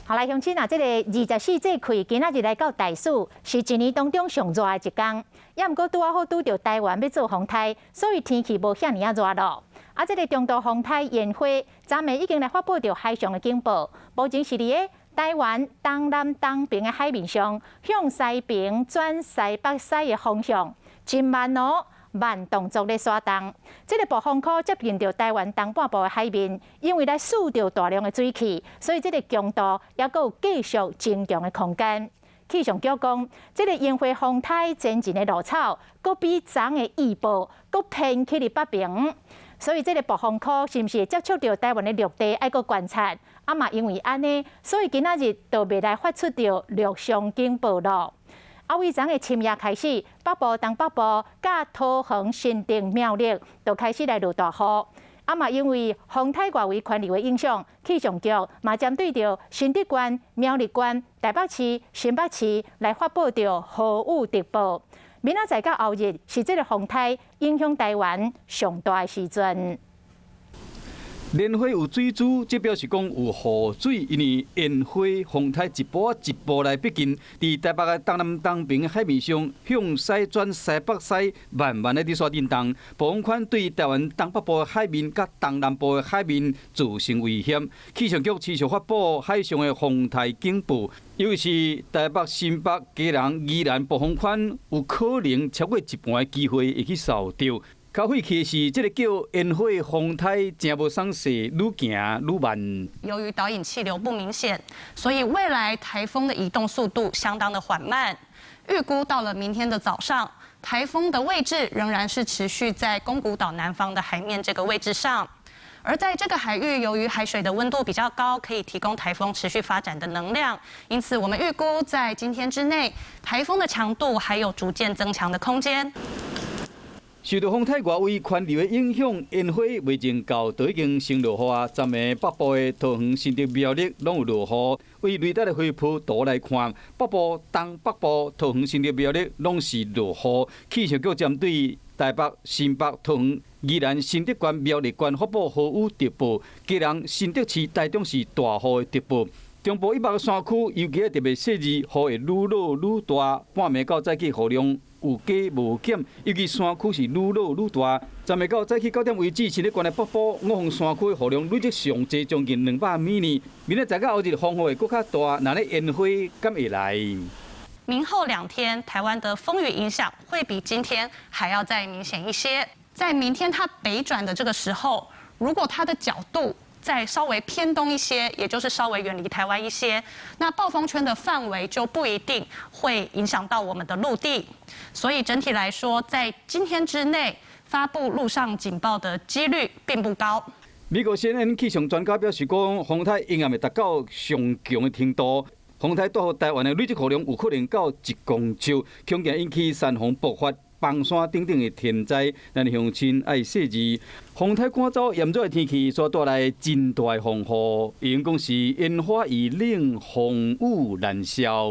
好來，鄉親啊，這個二十四節氣今仔日來到大暑，是一年當中上熱的一工。也毋過拄仔好拄著台灣欲做風颱，所以天氣無遐爾仔熱囉。啊，這個中度風颱煙花，昨暝已經來發布著海上的警報，目前是佇咧台灣東南東爿的海面上，向西爿轉西北西的方向，真慢哦。慢動作咧徙動，這個暴風圈接近著台灣東半部的海面，因為來輸著大量的水汽，所以這個強度猶閣有繼續增強的空間。氣象局講，這個煙花風颱前進的路草，閣比昨的預報閣偏去佇北爿，所以這個暴風圈是毋是會接觸著台灣的陸地，愛閣觀察。啊嘛，因為按呢，所以今仔日就袂來發出著陸上警報囉。啊，為昨的深夜開始，北部、東北部佮桃園、新竹、苗栗都開始來落大雨。啊嘛，因為風颱外圍環流的影響，氣象局嘛針對著新竹縣、苗栗縣、台北市、新北市來發布著豪雨特報。明仔載佮後日是這個風颱影響台灣上大的時陣。蓮花有水珠，這表示講有雨水，因為煙花風颱一步一步來逼近，佇台北的東南東爿海面上向西轉西北西，慢慢的佇徙振動，暴風圈對台灣東北部的海面佮東南部的海面造成危險。氣象局持續發布海上的風颱警報，尤其是台北、新北、基隆、宜蘭暴風圈有可能超過一半的機會會去受著。較晦氣的是，這個叫煙花風颱，誠無爽勢，愈行愈慢。由於導引氣流不明顯，所以未來颱風的移動速度相當的緩慢。預估到了明天的早上，颱風的位置仍然是持續在宮古島南方的海面這個位置上。而在這個海域，由於海水的溫度比較高，可以提供颱風持續發展的能量。因此，我們預估在今天之內，颱風的強度還有逐漸增強的空間。受到風颱外圍環流的影響，煙花未前到就已經先落雨啊！昨暝北部的桃園、新竹、苗栗攏有落雨。為雷達的回波圖來看，北部、東北部、桃園、新竹、苗栗攏是落雨。氣象局針對台北、新北、桃園、宜蘭、新竹縣、苗栗縣發布豪雨特報，基隆、新竹市、台中市大雨的特報。中部以北的山區，尤其特別細膩，雨會愈落愈大。半暝到早起雨量有加無減，尤其山區是愈落愈大。昨暝到早起9點為止，新竹縣的北部五峰山區雨量累積上濟將近200 mm。明仔載佮後日風雨會閣較大，若咧煙花敢會來？明後兩天，台灣的風雨影響會比今天還要再明顯一些。在明天它北轉的這個時候，如果它的角度再稍微偏東一些，也就是稍微遠離台灣一些，那暴風圈的範圍就不一定會影響到我們的陸地。所以整體來說，在今天之內發布陸上警報的幾率並不高。美國 CNN 氣象專家表示講，風颱永遠會達到上強的程度。風颱帶予台灣的累積雨量有可能到1公尺，恐驚引起山洪爆發、崩山等等的天災，咱的鄉親愛細膩。風颱趕走炎熱的天氣，所帶來真大的風雨，形容講是煙花易冷，風雨難消。